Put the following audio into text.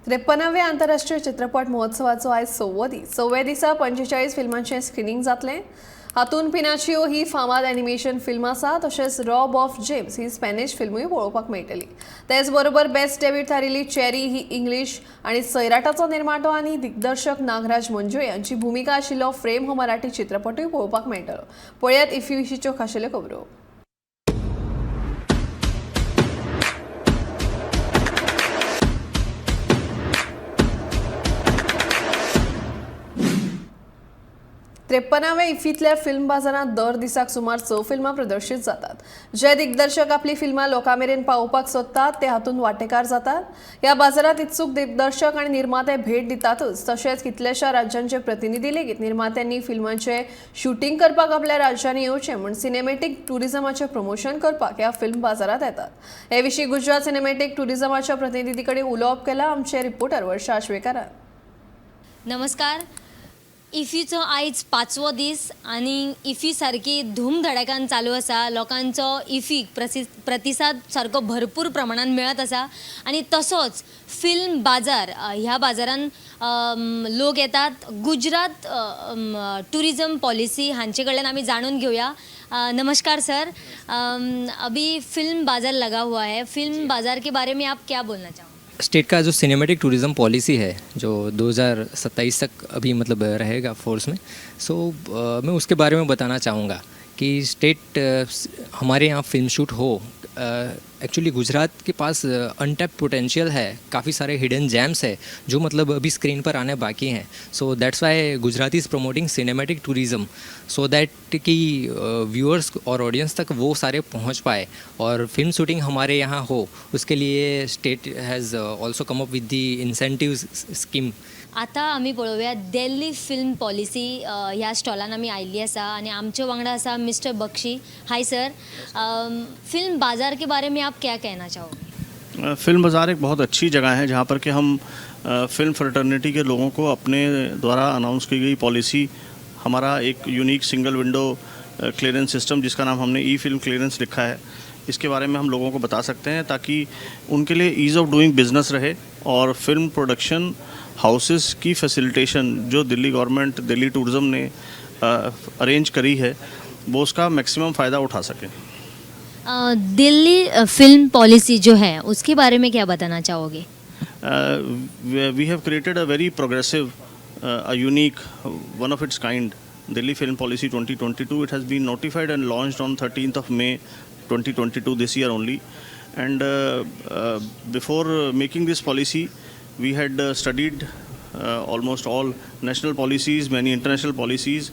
त्रेप्पनाव्या आंतरराष्ट्रीय चित्रपट महोत्सवाचो आयज सव्वो दीस. सव्व्या दिसा 45 फिल्मांचें स्क्रिनींग जातलें. हातूंत पिनाचियो ही फामाद एनिमेशन फिल्म आसा, तशेंच रॉब ऑफ जेम्स ही स्पॅनिश फिल्मूय पळोवपाक मेळटली. तेच बरोबर बेस्ट डेब्यू थारिल्ली चॅरी ही इंग्लीश आनी सैराटाचो निर्माटो आनी दिग्दर्शक नागराज मंजुळे हांची भुमिका आशिल्लो फ्रेम हो मराठी चित्रपटूय पळोवपाक मेळटलो. पळयात इफ्फी विशींच्यो खाशेल्यो खबरो. त्रेप्पनाव्या इफ्फींतल्या फिल्म बाजारांत दर दिसाक सुमार 6 फिल्मां प्रदर्शीत जातात. जे दिग्दर्शक आपली फिल्मां लोकां मेरेन पावोवपाक सोदतात ते हातूंत वांटेकार जातात. ह्या बाजारांत इत्सूक दिग्दर्शक आनी निर्माते भेट दितातच, तशेंच कितल्याश्या राज्यांचे प्रतिनिधी लेगीत निर्मात्यांनी फिल्मांचें शुटींग करपाक आपल्या राज्यांनी येवचें म्हूण सिनेमॅटीक ट्युरिजमाचें प्रमोशन करपाक ह्या फिल्म बाजारांत येतात. हे विशीं गुजरात सिनेमॅटीक ट्युरिजमाच्या प्रतिनिधी कडेन उलोवप केलां आमचे रिपोर्टर वर्षा आश्वेकारान. नमस्कार. इफीचो आयज पांचवो दीस आनी इफी सारकी धूमधडाक्यान चालू आसा. लोकांचो इफीक प्रतिसाद सारको भरपूर प्रमाणान मेळत आसा आनी तसोच फिल्म बाजार, ह्या बाजारान लोक येतात. गुजरात टुरिजम पॉलिसी हांचे कडल्यान आमी जाणून घेवया. नमस्कार सर. अभी फिल्म बाजार लगा हुआ है, फिल्म बाजार के बारे में आप क्या बोलना चाहोगे? स्टेट का जो सिनेमेटिक टूरिज़्म पॉलिसी है, जो 2027 तक अभी मतलब रहेगा फोर्स में, सो मैं उसके बारे में बताना चाहूँगा कि स्टेट हमारे यहाँ फिल्म शूट हो. एक्चुअली गुजरात के पास अनटैप पोटेंशियल है, काफ़ी सारे हिडन जेम्स है जो मतलब अभी स्क्रीन पर आने बाकी हैं. So that's why Gujarat is promoting cinematic tourism, so that कि व्यूअर्स और ऑडियंस तक वो सारे पहुंच पाए और फिल्म शूटिंग हमारे यहाँ हो. उसके लिए state has also come up with the incentive scheme. आतां आमी पळोवया दिल्ली फिल्म पॉलिसी ह्या स्टॉलान आमी आयिल्ली आसा आनी आमचे वांगडा आसा mister Bakshi. Hi sir, film बाजार के बारे में आप क्या कहना चाहोगे? फिल्म बाज़ार एक बहुत अच्छी जगह है, जहाँ पर कि हम फिल्म फ्रेटर्निटी के लोगों को अपने द्वारा अनाउंस की गई पॉलिसी, हमारा एक unique single window clearance system, जिसका नाम हमने ई फिल्म क्लियरेंस लिखा है, इसके बारे में हम लोगों को बता सकते हैं, ताकि उनके लिए ईज़ ऑफ डूइंग बिजनेस रहे और फिल्म प्रोडक्शन हाउसेस की फैसिलिटेशन जो दिल्ली गवर्नमेंट, दिल्ली टूरिज़्म ने अरेंज करी है, वो उसका मैक्सिमम फ़ायदा उठा सकें. दिल्ली फिल्म पॉलिसी जो है, उसके बारे में क्या बताना चाहोगे? We have created a very progressive, a unique, one of its kind Delhi Film Policy 2022. It has been notified and launched on 13th of May 2022, this year only. And before making this policy, we had studied almost all national policies, many international policies.